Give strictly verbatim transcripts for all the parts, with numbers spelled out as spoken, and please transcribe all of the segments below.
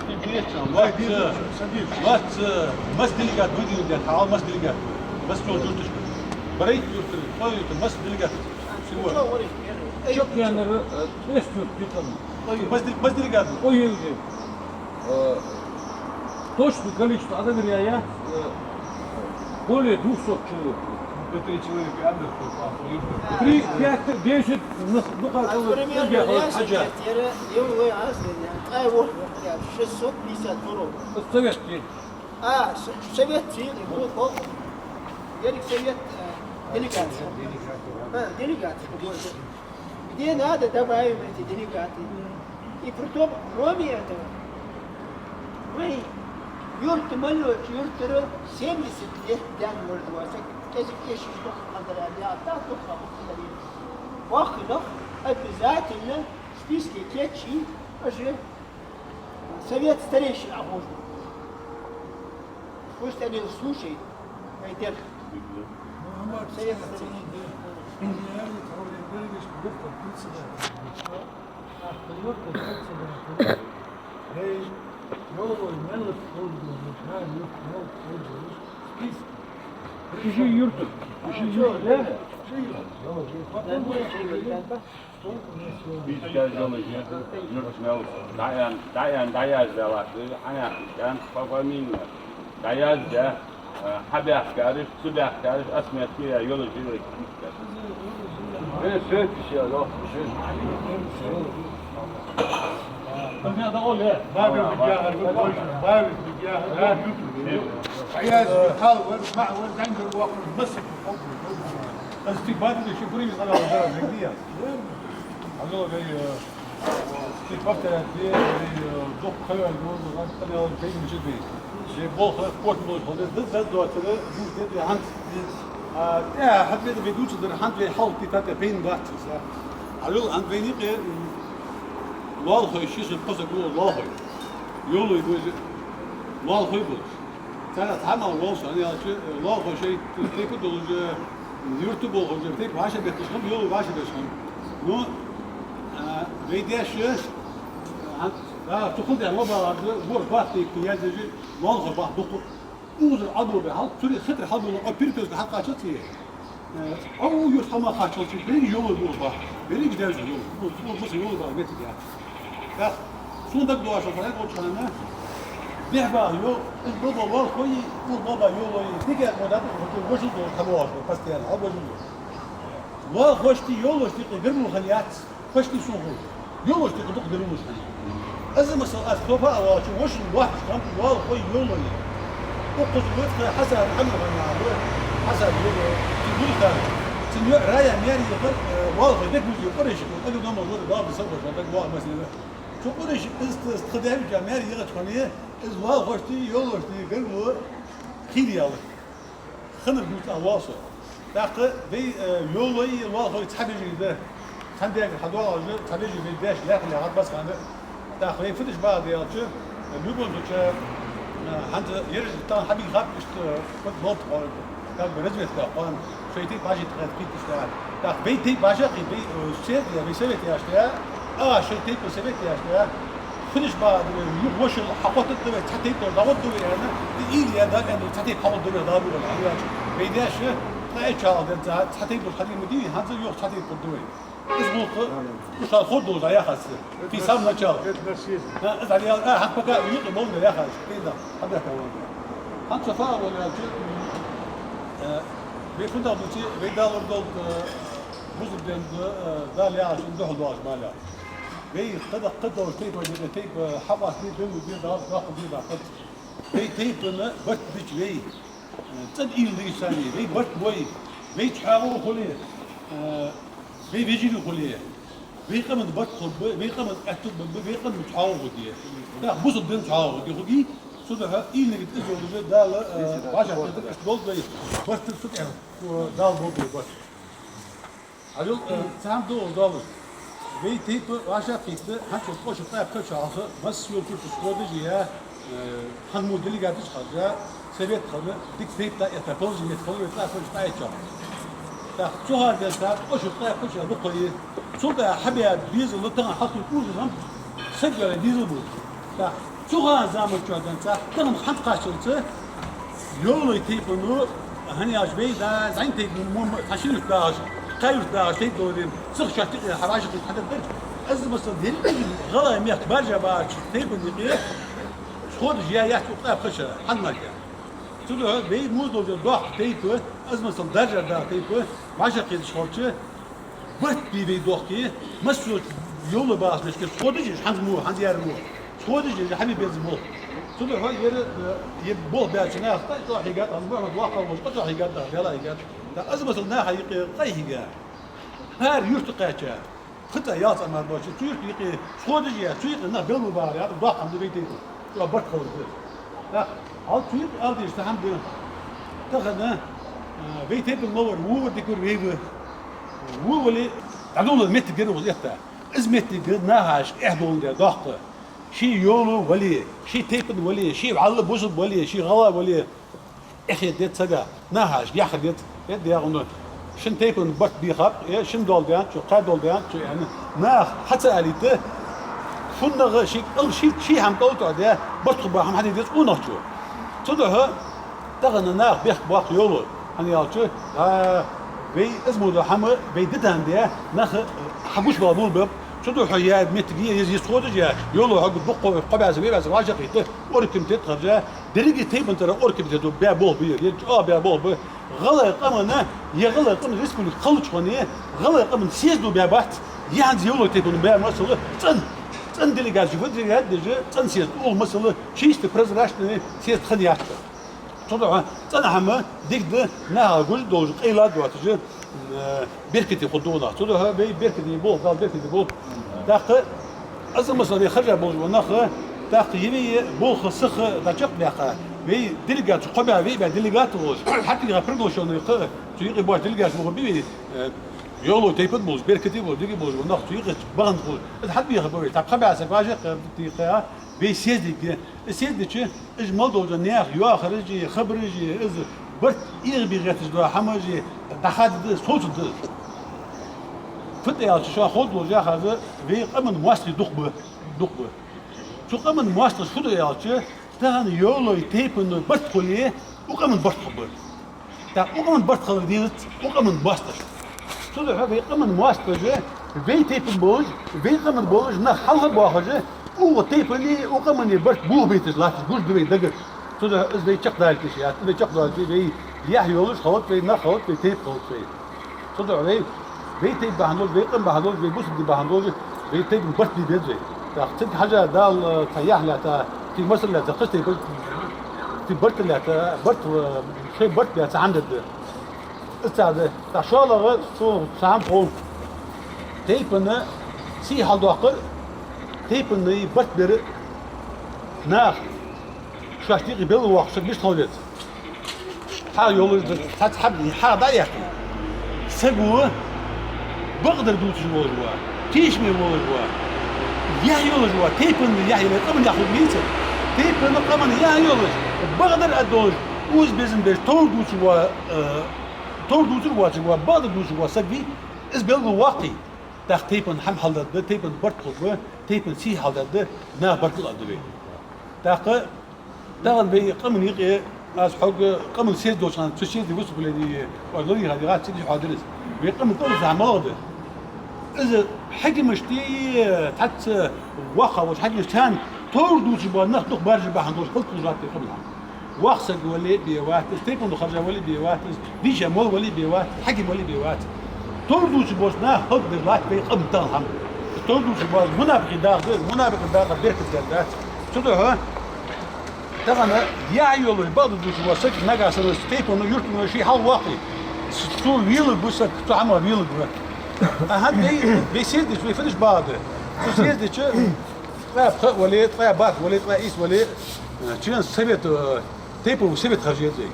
Интересно, вот, э, вот, э, масса делегат выдвинут, да, хьал масса делегат. Масса чё, юрташ. Барайт юрташ, хой юрташ, масса делегат. Всего. Чё, я, наверное, э, эс юрт, где там? Масса дел-, масса делегат. Ой, ой, ой. Э, точное количество, а говоря, я, э, более двухсот человек. По три человека, а, да, по, по, по, три, пять, десять, ну, ну, как, а, ну, примерно, я, я, я, я, я, я, я, шестьсот пятьдесят дорог. Советский. А, с-, совет силы, вот, вот. Ерик совет, э, делегация. А, делегация, вот. Где надо, добавим эти делегаты. И притом, кроме этого, мы юрт малёч, юртара семьдесят лет дян может вас, если, если что, надо, я так, то, как надо. Вахнах обязательно в списке кечи, уже совет старейшин охотник. Пусть они слушают, Айдер. Совет старейшин. Ши юрт, ши юрт, да? Списка йолаш я, юрт мел дӀаян-, дӀаян-, дӀаяздаь латташ, хьаяхаш, дӀаян-, по фамилии дӀаяздаь, э, хьабаьхкараш, ца баьхкараш, отметка яь йолаш я списка. Э, сетиш я, йо, сетиш. Бабин бигахар, бабин бигахар, хьаяз, хьал вар, маӀ вар, зангар вахар, масса. Аз тик бадри ши фурим из хьалал дара, загдия. Хьажал гай, э, тик повторять де, гай, э, дукха хавал гон, ган хавал гай мичи бе. Же болх, спорт болх, ходе, да, да, да, да, да, да, хант. А, э, хьаб бе, бе дуча дар хант вай хьал ти тата пейн бац, са. Хьажал хант вай никъе, м, лоалахой ши ши паса гу лоалахой. Йолой гой лоалахой болаш. Цара цхьа мара волаш, ана аьлча, лоалахой шоай тайпа долаш, юрта болхаш, тайпа вӀашагӀбетташ хиннаб, йолой вӀашагӀбетташ хиннаб. Ну, а, вай даьша, а, а, цу хала даьхьа ма баьлар да, гора бахта тайпа язъеш, лоалахой бахта дукха. Укхазара ӀодоагӀа хьал, цура хитар хьалбола, а, переписка хьакхаччалца е. Э, Ӏо юрта хьалха кхаччалца, берригаш йолой ба, берригаш даьша йолой. Ну, ну, масса йолой ба, метте я. ТӀаккха сона дагадоагӀаш хьона гучахьа, бехбаха йо, из баба лоалахой, укх баба йолой, дика мо дат, вошал до, хьабоагӀаш ба, постоянно, хьабоагӀаш ба. Лоалахошти йолошти юкъе гаргало хиннаяц, почти сона ховш. Йолошти юкъе дукха гаргалонаш хиннай. Из масала аз тофа а ваьлча, вошал лоатташ хиннаб лоалахой йолой. Укхаза вай тха Хьасан Ӏамир хиннав, Хьасан йолой, цу Гулистана. Цун йоӀ Рая маьре яхар, э, лоалахой дика вуж я, Къурайши, ага дома вур, баба савхош, ага дома маснила. Цу Къурайши из, из тха даьвича маьре яхача хана, из лоалахошти йолошти гаргало хийла яьлар. Хиннар дувца а воал со. ТӀаккха вай, э, йолой, лоалахой цхьа бежи да. Цхьан дегара хьадоагӀаш, цхьа бежи вай даьша лаьрхӀа лаьрхӀад бац хана. ТӀаккха вай фу деш баха да аьлча, э, любой случае, э, хӀанз ераш тахан хьабийха хаттар иштта, э, фу болт хьо, как бы разведка хьона, шоай тайпа баши тхаьд кхийтта иштта. ТӀаккха вай тайпа баша кхийтта, вай, э, се-, вай совет яшта, а, шоай тайпа совет яшта. Финиш ба, юха вошал хьакхоттар да вай, цхьа тайпа да вай, аьнна, и, или я да, аьнна, цхьа тайпа хьакхоттар да вай, да, вай, аьнна, вай даьша, ткъаь итт шала денз цхьа тайпа хьадийма дий, хӀанз юха цхьа тайпа да вай. Из болх, уж хьал ховргдолаш яхац. Ты сам начал. Это нацизм. А, из хьал ял, а, хьа пока юкъе болга яхац. Ты да, хьабаьхка волга. ХӀанз цу фа а волга, э, вай фу даха дувций, вай Дала лорадолда, э, бусалба дин да, э, Дала яхачун духьал доагӀаш бала. Вай кхы да, кхы долаш тайпа дика, тайпа хьакъоастаде, дин де, Дала доккха де даккхалда. Вай тайпан барт бича вай, э, цӀена уйла дича санна, вай барт бой, вай чӀоагӀо хуле, э, вай вежарий хуле, вай къаман барт хургба, вай къаман аьттув баргба, вай къам чӀоагӀо хургья. ТӀаккха бусалба дин чӀоагӀо хургья, хургья. Цудухьа уйла нигат из йолаш Дала, э, вӀашагӀкхетар, иштта долда вай барт цу тӀа, э, Дала болба вай барт. Хьажал, э, цхьа хӀама да оаш доаллаш. Вай тайпа вӀашагӀкхийтта, хӀанз ткъо шераш ткъаь пхи шу хьалха, масса йола юрташ кхоадеш я, э, хӀанз мо делегаташ хьажа, совет хинна, дика тайпа дӀаэтта, положение хинна, вай ткъаь пхи шу ткъаь итт шу. ТӀаккха цу хана денз ткъо шераш ткъаь пхи шу дукха я. Цул тӀехьа хьабаь дезал тахан хьалхе узазам саг ваьле дезал бу. ТӀаккха цу хана заман чу дан цӀа тахан хьан кхаччалца йовлой тайпано, хӀана аьлча вай да зӀамига тайпан мо ма цхьа ши юрт дагӀаш, кхо юрт дагӀаш тайпа долаш, цӀагӀа шоаш тӀекъе хьавӀашагӀкхийтта хьадаьдар. Из масала деррига гӀалгӀай мехка баржа баьча тайпан юкъе сходаш яь яц укх тӀа пхаша хьан мара. Цудухьа вай муз долча доккха тайпа, из масала даржа да тайпа, вӀашагӀкхеташ хилча, барт бе вай дохке, массо йовла бахаш мешке, сходаш еш, хӀанз мо, хӀанз яр мо. Сходаш еш, хьабе беза болх. Цудухьа ер, э, ер болх баьча наха тӀа чӀоагӀа хьийгад, хӀанз Мухьмад воккха волаш, къа чӀоагӀа хьийгад, да, вела хьийгад. Да, из масала наха юкъе къа хьийга. ХӀара юрта кхаьча, пхи цӀа, ялх цӀа мара боацаш, цу юрта юкъе сходаш е, цу юкъе нах белгал бахар яр, доккха хӀама да вай тайпан. Цо барт хилар да. ТӀаккха хьал цу юкъе ала дезаш цхьа хӀама да. Тахан, а, вай тайпан ма вар, во вар дика вар вай ва. Во вале, дӀадоладаь моттиг яр укхаза этта. Из моттиг нахашка эхь долаш да доккха. Ший йовла вале, ший тайпан вале, ший вӀалла бусалба вале, ший гӀалгӀа вале, эхь деза сага, нахашка яхар деза, э, дегӀуна. Шун тайпан барт бийхаб, э, шун дола даьннад цо, кхаь дола даьннад цо, аьнна. Наха хьа ца алийта, фуннагӀа ший кӀал, ший, ший хӀама кӀал тӀа де, барт хургбола хӀама хьаде деза къонахчо. Цудухьа тахан наха бехк боаккх йовло, хӀана аьлча, а, вай из мо дола хӀама, вай дитан де, нах, э, хьагуш бала мул беб. Цудухьа яь моттиг е, е, е сходаш е, йовло хьога дукха кхо бӀаь саг, виъ бӀаь саг вӀашагӀкхийтта, оргкомитет харжа, деррига тайпан тӀара оргкомитето баь болх ба ер, ер чӀоагӀа баь болх ба. ГӀалгӀай къаман, е гӀалгӀай къаман республика кхаллача хана, гӀалгӀай къаман съезд баь бац, е хӀанз йовлой тайпано баь масала цӀена. ЦӀена делегаци, федерат деш, цӀена съезд, укхаза масала чисто прозрачный съезд хиннаяц. Цудухьа цӀена хӀама дика да, наха гуш долаш, къайла доацаш, э, беркате хургда нах. Цудухьа вай беркате болх, Дала беркате болба. ТӀаккха из масала вай хержа болаш бола нах, тӀаккха е вай болх сиха дӀачакхдаьккха, вай делегат кхо бӀаь, виъ бӀаь делегат волаш, хьатӀехьа приглашённый кхы, цу юкъе боаца делегат ма бий вай, э, йовлой тайпан болаш, беркате болаш, дика болаш бола нах цу юкъе баханза болаш. Из хьатӀабехаргба вай, тӀаккха кхо бӀаь саг вӀашагӀкхийтта, вай съезд е. Из съезд дича, из мел долча наьха йоахараш е, хабараш е, из барт эгӀабе гӀерташ дола хӀамаш е, дӀахадда да, совцаргда. Фу да аьлча, шоана ховргдолаш яхар, вай къаман моастагӀий дукха ба, дукха ба. Цу къаман моастагӀаша фу ду аьлча, тахан йовлой тайпано барт хуле, укх къаман барт хургба. ТӀаккха укх къаман барт хилар дезац укх къаман моастагӀашта. Цудухьа вай къаман моастагӀаша, вай тайпан болаш, вай къаман болаш нах хьалха боахаш, укх тайпани, укх къамани барт бохабайташ латташ гуш да вай дагара. Цудухьа из вай чакхдалийта йиш яц, вай чакхдалийте, вай яхь йолаш хилац вай, нах хилац вай, тайпа хилац вай. Цудухьа вай, вай тайпа бахьан долаш, вай къам бахьан долаш, вай бусалба ди бахьан долаш, вай тайпан барт бе беза вай. ТӀаккха цига хьажа, Дала цхьа яхь лаьтта, цига масал лаьтта, кхыча тайпан, цига барт лаьтта, барт, шоай барт баь цхьа хӀама дергда. Из цхьа да. ТӀаккха шоллагӀа цу цхьа хӀама хов. Тайпан сий хьалдоаккхар, тайпан барт бар наха шоашта юкъе белгалвоаккхаш саг мишта хила веза. Хьа йолаш да, цхьацца хьа, хьа дӀа а яьккхе. Саго бакъдар дувцаш волаш ва, тешаме волаш ва, яхь йолаш ва, тайпан яхь йолаш, къаман яхь хургйий цун? Тайпан, къаман яхь йолаш, бакъдар а долаш, укхаза безам беш, товр дувцаш ва, э, товр дувцаш воацаш ва, бакъдар дувцаш ва саг вий, из белгалвоаккхе. ТӀаккха тайпан хӀама хьалдаргда, тайпан барт хургба, тайпан сий хьалдаргда, наха баркал аргда вай. ТӀаккха тахан вай къаман юкъе, аз хьога къаман съезд долча хана, цу съезде выступлени, ой, ловий хьадигӀа, цига хьадирис. Вай къаман кӀалхара цхьа малагӀа да. Из хьакимашта, цхьацца воккхагӀа волча хьакимашта, царна товр дувцаш бола нах дукха баржа бахьан долаш хӀалакхулаш латт вай къаман хӀама. Воккха саг вале а бе вац из, тайпано харжа вале а бе вац из, дийша молла вале а бе вац, хьаким вале а бе вац. Товр дувцаш болча наха хӀалакдеш латт вай къам тахан хӀама. Товр дувцаш бола мунапикъий дакъа да, мунапикъий дакъа беркат даьр дац. Цудухьа тахан яхь йолаш, бакъдар дувцаш вола саг нагахьа санна тайпано, юртано ший хьалвоаккхе, цо веларгва саг, цу хӀамах веларгва. Аха, вай, вай съезд дича, вай фу деш багӀа да? Цу съезд дича, ткъаь пхиъ вале, ткъаь бархӀ вале, ткъаь ийс вале, э, член совет, э, тайпан совет харжа еза вай.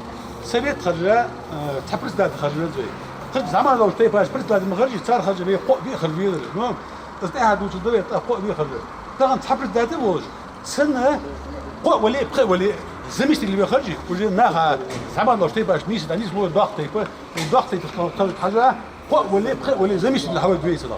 Совет харжа, э, цхьа председатель харжа веза вай. Кхыча зӀамига долча тайпаша председатель ма харжий, цар харжа вай кхоъ-виъ харжа везар. Ну, из тӀехьа дувцаргда вай, ткъаь кхоъ-виъ харжа. Тахан цхьа председатель волаш, санна кхоъ вале, пхиъ вале, заместитель вай харжий, уже наха зӀамига долча тайпаша нийсса дӀанийсву доккха тайпа, из доккха тайпа хьажа, кхоъ вале, пхиъ вале, заместитель хьаваргда вай цунах.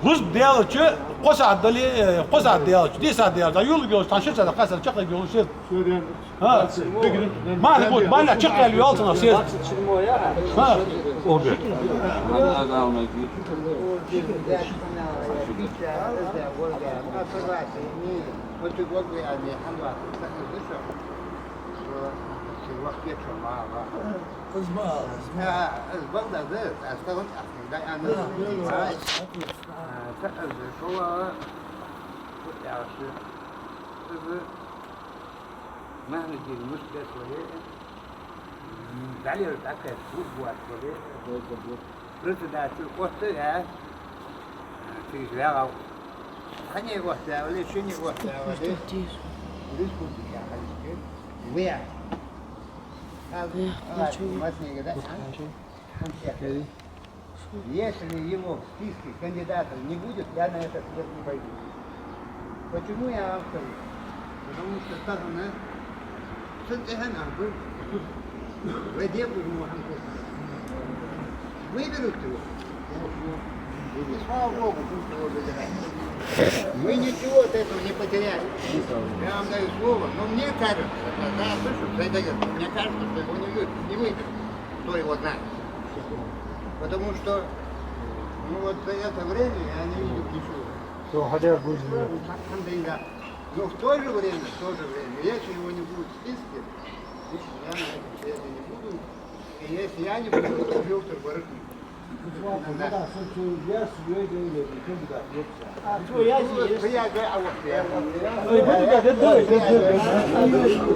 Рузба даьлча, кхо сахьат дале, э, кхо сахьат даьлча, диъ сахьат даьлча, юлг йолаш, тхан ши сахьат кхаьсар чакхъяьлча йолаш съезд. Хьа? Бигри. Мархи бут, бала чакхъяьлча йоал цунах съезд. Хьа? Обе. Из Махьмудин мишта бес вале, дӀалера тӀаккха клуб вац вале, председатель отта а, цига ваьгӀав. Хьане отта вале, шинне отта вале, республика хьалхашка, ваьгӀа. Хьал, хьал, маснига да, хьан, хьан сехьа. Если его в списке кандидатов не будет, я на этот съезд не пойду. Почему я вам скажу? Потому что так у нас центр был. Вадим Мухаммад. Выберут его. И слава Богу, пусть его выбирают. Мы ничего от этого не потеряем. Я вам даю слово, но мне кажется, когда я слышу Сайдагер, мне кажется, что его не вы-, не выберут. Кто его знает? Потому что, ну, вот за это время я не видел ничего. Всё, хотя бы. Алхамдулиллах. Но в то же время, в то же время, если его не будет в списке, лично я на этом съезде не буду. И если я не буду, то Виктор Барышников. Да. А, то я здесь. Ну, я же, а вот я. Ой, буду, да, да, да, да, да.